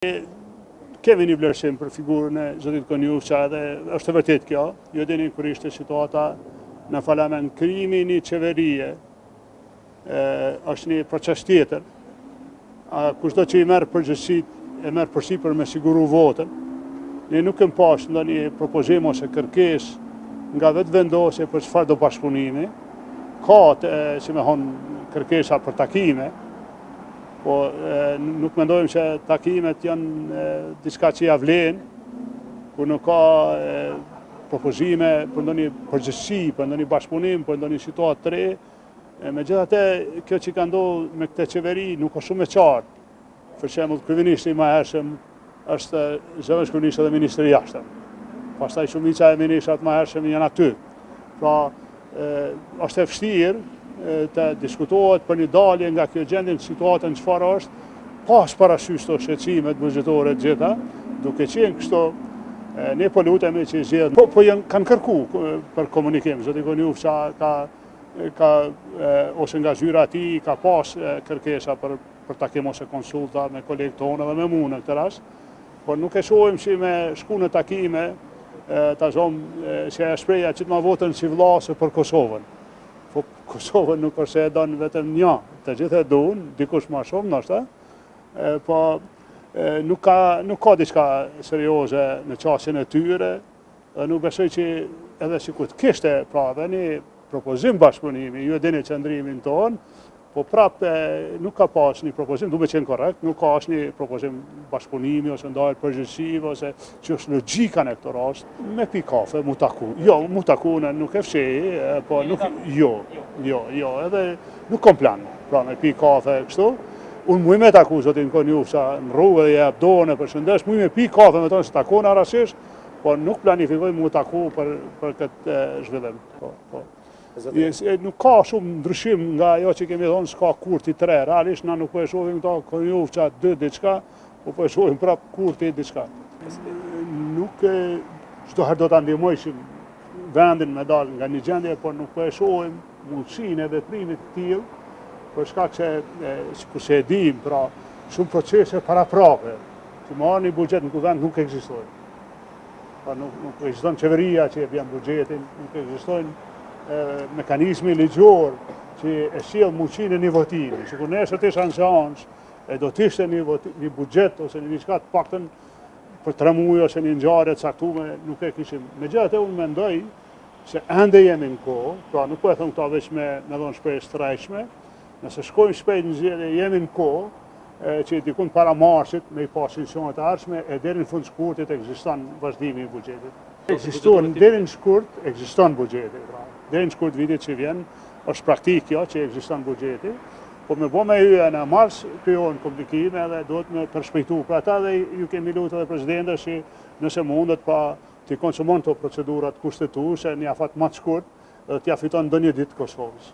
Kemi një vlerësim për figurën e zotit Konjufca edhe është e vërtetë kjo, ju e dini kur ishte situata në parlament, krijimi i një qeverie është një proces tjetër. Kushdo që i merr përgjegjësitë, e merr përsipër me siguru votën. Ne nuk kem pas ndonjë propozim ose kërkesë nga Vetëvendosje për çfarëdo bashkëpunimi. Ka, si me thonë, kërkesa për takime, Po, nuk mendojmë që takimet janë diçka që ja vlen, kur nuk ka propozime për ndonjë përgjegjësi, për ndonjë bashkëpunim, për ndonjë situatë të re. Megjithatë, kjo që ka ndodhur me këtë qeveri nuk është shumë e qartë. Për shembull, kryeministri i mëhershëm është zëvendëskryeministër dhe ministër i jashtëm. Pastaj shumica e ministrat mëhershëm janë aty. Pra, është e vështirë të diskutohet për një dalje nga kjo gjendje në situatën çfarë është, pas parasysh këto shqetësimet buxhetore të gjitha, duke qenë kështu, ne po lutemi që zgjedhjet, po, po janë, kanë kërku për komunikim, zoti Konjufca ka, ka, ose nga zyra e tij ka pas kërkesa për për takim ose konsulta me kolegë tonë edhe me mu në këtë rast, por nuk e shohim si me shku në takime, ta zomë si ajo shprehja qitma votën si vlla se për Kosovën. Po Kosovën nuk është se e don vetëm një, të gjithë e duan, dikush ma shumë ndoshta, po nuk ka, nuk ka diçka serioze në qasjen e tyre, dhe nuk besoj që edhe sikur të kishte pra edhe një propozim bashkëpunimi, ju e dini qëndrimin tonë, Po prapë nuk ka pas një propozim, du me qenë korrekt, nuk ka asnjë propozim bashkëpunimi ose ndarje përgjegjësive ose që është logjika në këtë rast, me pi kafe, mu taku. Jo, mu taku në nuk e fshej, po nuk, jo, jo, jo, edhe nuk kom plan, pra me pi kafe kështu. Unë muj me taku zotin Konjufca në rrugë dhe jap dorën e përshëndes, muj me pi kafe me tonë se takona rastësisht, po nuk planifikoj mu taku për, për këtë zhvillim. Po, po. Nuk ka shumë ndryshim nga ajo që kemi thonë, s'ka Kurti 3. Realisht na nuk po e shohim këto Konjufca 2 diçka, po po e shohim prap Kurti diçka. Nuk e çdo herë do ta ndihmojshim vendin me dal nga një gjendje, por nuk po e shohim mundësinë e veprimit të tillë, për shkak se sikurse e dim, pra shumë procese paraprake, që me ardh një buxhet në kuvend nuk ekzistojnë. Pra nuk, nuk ekziston qeveria që e bjen buxhetin, nuk ekzistojnë mekanizmi ligjor që e sjell mundësinë e një votimi. Sikur nesër të isha në seancë, e do të ishte një, voti, një buxhet ose një diçka të paktën për tre muaj ose një ngjarje të caktuar nuk e kishim. Megjithatë unë mendoj se ende jemi në kohë, pra nuk po e them këto veç me me dhon shpresë të rrejshme, nëse shkojmë shpejt në zgjedhje jemi në kohë, që dikun para marsit me i pas institucionet e ardhshme e deri në fund shkurtit ekziston vazhdimi i buxhetit. Ekziston deri në shkurt ekziston buxheti, pra. Deri në shkurt vitit që vjen është praktikë kjo që ekziston buxheti, po me bo me hyje në mars krijohen komplikime edhe duhet me përshpejtu. Pra ata dhe ju kemi lutë edhe presidentës që nëse mundet pa t'i konsumon këto procedurat kushtetuese në një afat më të shkurt dhe t'ja fiton ndonjë ditë Kosovës.